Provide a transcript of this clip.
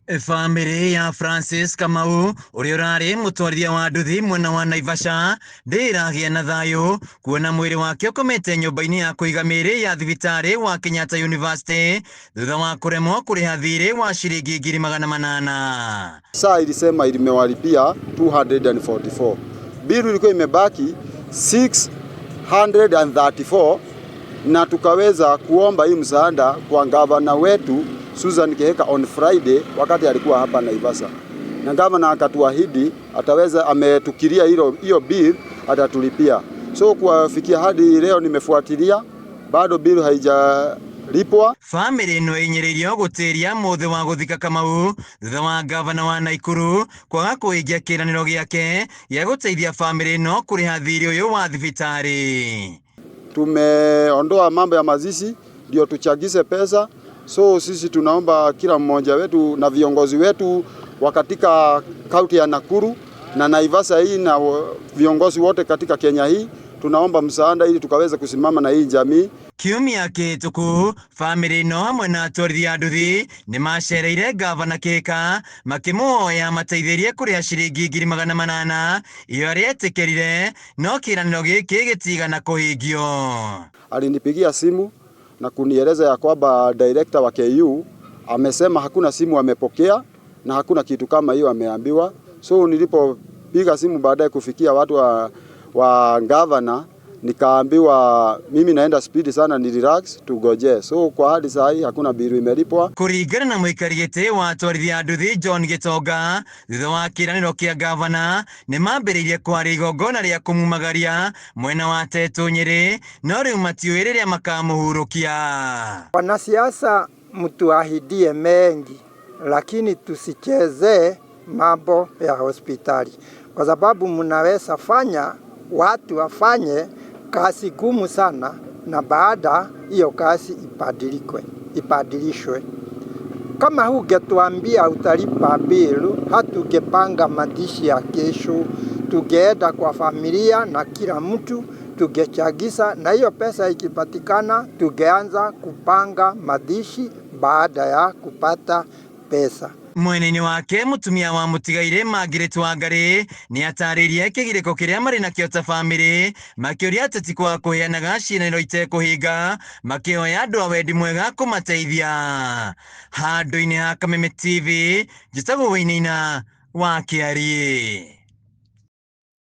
Bamĩrĩ ya Francis Kamau ũrĩa ũrarĩ mũtwarithia wa nduthi mwena wa Naivasha ndĩragĩa na thayũ kuona mwĩrĩ wake ũkomete nyũmba-inĩ ya kũiga mĩĩrĩ ya thibitarĩ wa Kenyatta University thutha wa kũremwo kũrĩha thirĩ wa ciringi 800,000. SHA ilisema ilimewalipia 244. Bill ilikuwa imebaki 634 na tukaweza kuomba hii msaada kwa gavana wetu Susan Kihika on Friday wakati alikuwa hapa Naivasha, na gavana akatuahidi ataweza, ametukiria hilo hiyo bill atatulipia. So kuwafikia hadi leo nimefuatilia, bado bill haijalipwa. Bamĩrĩ ĩno ĩnyĩrĩirio gũtĩria mũthĩ wa gũthika Kamau thutha wa gavana wa Naikuru kwaga kũhingia kĩĩranĩro gĩake gĩa gũteithia bamĩrĩ ĩno kũrĩha thirĩ ũyũ wa thibitarĩ. Tumeondoa mambo ya mazishi ndio tuchagize pesa. So sisi tunaomba kila mmoja wetu na viongozi wetu wa katika kaunti ya Nakuru na Naivasha hii na viongozi wote katika Kenya hii, tunaomba msaada ili tukaweze kusimama na hii jamii. Kiumia kĩhĩtũku bamĩrĩ ĩno hamwe na atwarithia a nduthi nĩ macereire gavana Kihika makĩmũhoya mateithĩrie kũrĩha ciringi 800,000 iyo arĩa no kĩĩranĩro gĩkĩ gĩtigana kũhingio. Alinipigia simu na kunieleza ya kwamba director wa KU amesema hakuna simu amepokea na hakuna kitu kama hiyo ameambiwa. So nilipopiga simu baadaye kufikia watu wa governor, nikaambiwa mimi naenda speed sana, ni relax tugoje. So kwa hadi saa hii hakuna bill imelipwa. Kũringana na mũikari gĩtĩ wa atwarithia a nduthi John Gĩtonga, thutha wa kĩĩranĩro kĩa gavana nĩ mambĩrĩirie kwaria igongona rĩa kũmumagaria mwena wa Tetu Nyĩrĩ, no rĩu matiũĩ rĩrĩa makamũhurũkia. Wanasiasa mtuahidie mengi, lakini tusichezee mambo ya hospitali, kwa sababu mnaweza fanya watu wafanye kazi gumu sana, na baada hiyo kazi ibadilishwe. Kama hungetuambia utalipa bill, hatungepanga mazishi ya kesho, tungeenda kwa familia na kila mtu tungechagiza, na hiyo pesa ikipatikana, tungeanza kupanga mazishi baada ya kupata pesa. Mwena-inĩ wake mũtumia wa mũtigairĩ Margaret Wangari nĩ atarĩirie kĩgirĩko kĩrĩa marĩ nakĩo ta bamĩrĩ, makĩũria ateti kwaga kũheanaga ciĩranĩro itekũhinga, makĩhoya andũ a wendi mwega kũmateithia. Handũ-inĩ ha Kameme TV, njĩtagwo Wainaina wa Kĩariĩ.